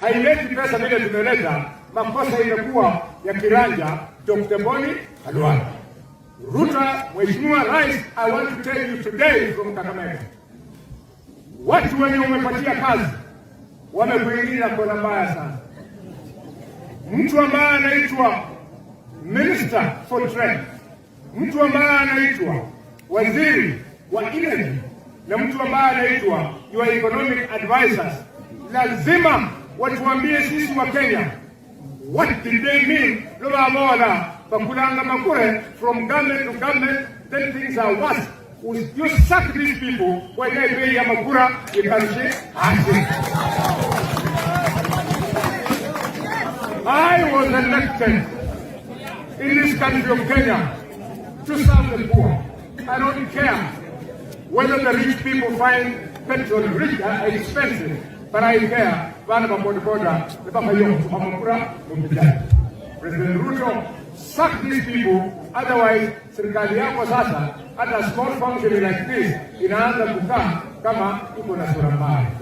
Haileti pesa vile tumeleta, makosa imekuwa ya kiranja Dr. Boni Khalwale. Ruto, Mheshimiwa Rais, I want to tell you today from Kakamega, watu wenye umepatia kazi wamekuingiza kona mbaya sana. Mtu ambaye anaitwa Minister for Trade, mtu ambaye anaitwa waziri wa energy na mtu ambaye anaitwa your economic advisors, lazima watuambie sisi wa Kenya, what did they mean lobavola bakulanga makure from government to government, then things are worse. You sack these people when bei ya makura ikarushe hasi. I was elected in this country of Kenya to serve the poor. I don't care whether the rich people find petrol rich, expensive, but I care. Bana ba boda boda makura mumijani. President Ruto, sack these people, otherwise serikali yako sasa hata small function like this inaanza kukaa kama iko na sura mbaya.